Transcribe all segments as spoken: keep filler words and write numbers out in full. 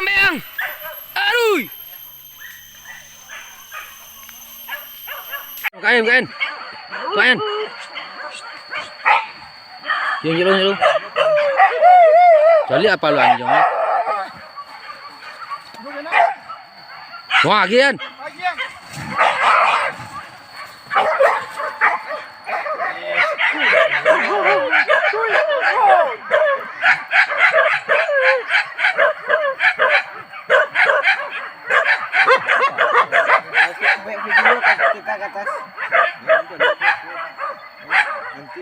Ambiang. Aduh. Kain, kain. Kain. Jom, jom, jom. Caliak apa lu anjing, eh? Wah, gian. Buat video kan kita ke atas. Nanti.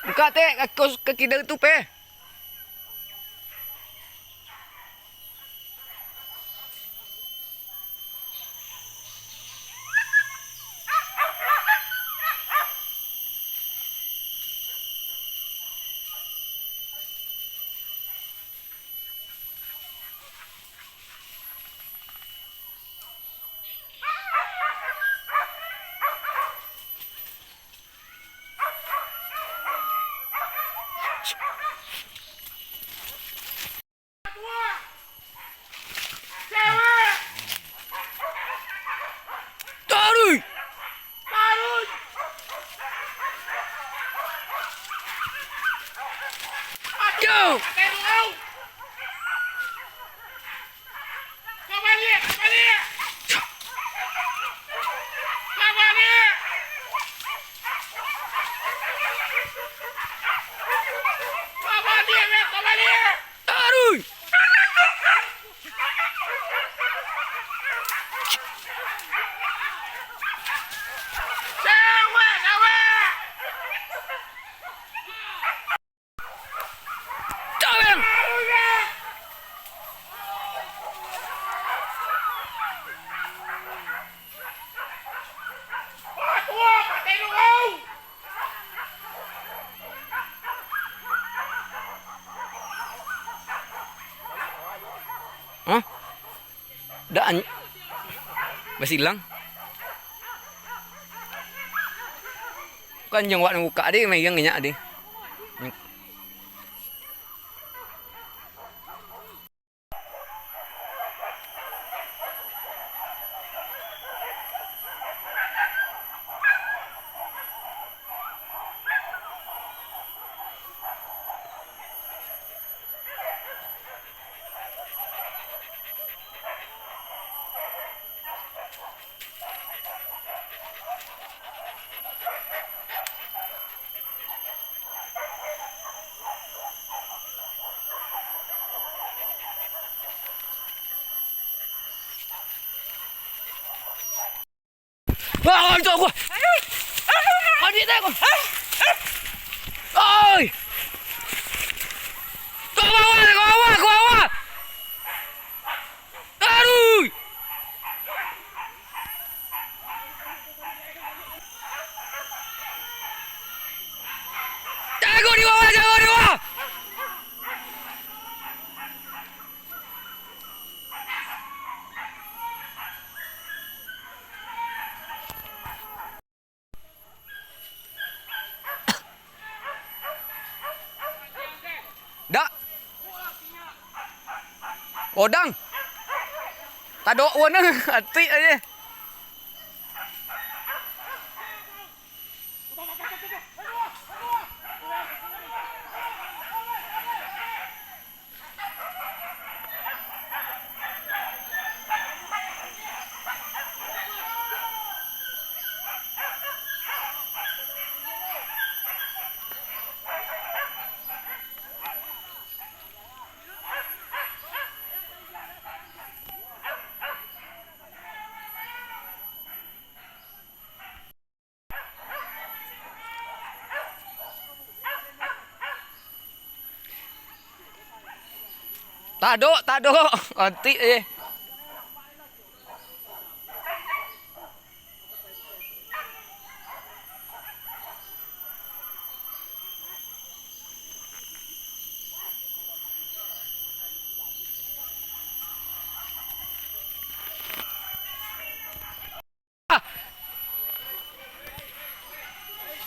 Buka, Tek, kaki, kaki dari tu, Pe. Taruih! Yo! Babaliak, babaliak! Babaliak! Babaliak, babaliak! Aduh! Cewek, cewek! Caweng! Hah? Dak an-, basilang. Kan anjiang wak nan bukak tadi, maigang inyak tadi. Wah, itu aku. Adik tak aku. Oi. Kau bawa, kau bawa, kau bawa. Aduh. Odang. Tadok wana, atik aja. Tadok, tadok. Antik eh.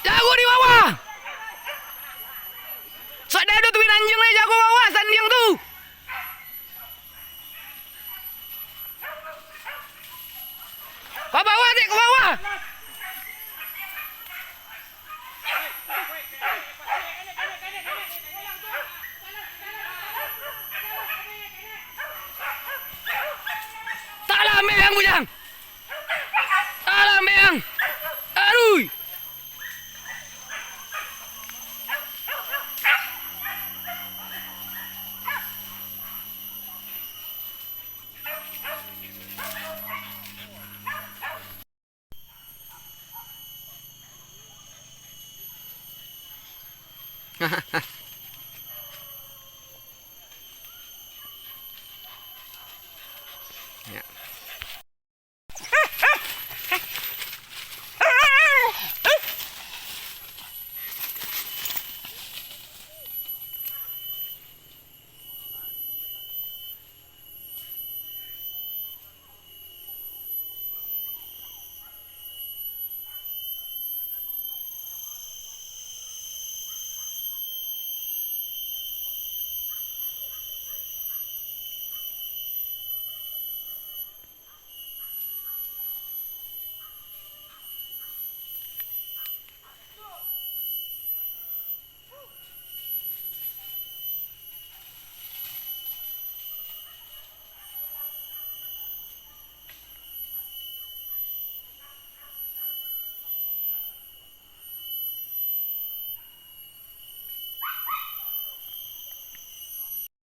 Jago di bawah. Sadado tu bin anjing lai, jago bawah, sandiang tu. Ka bawah, Tek, ka bawah. Talameh ang, bujang. Talameh ang. Arui. Ya.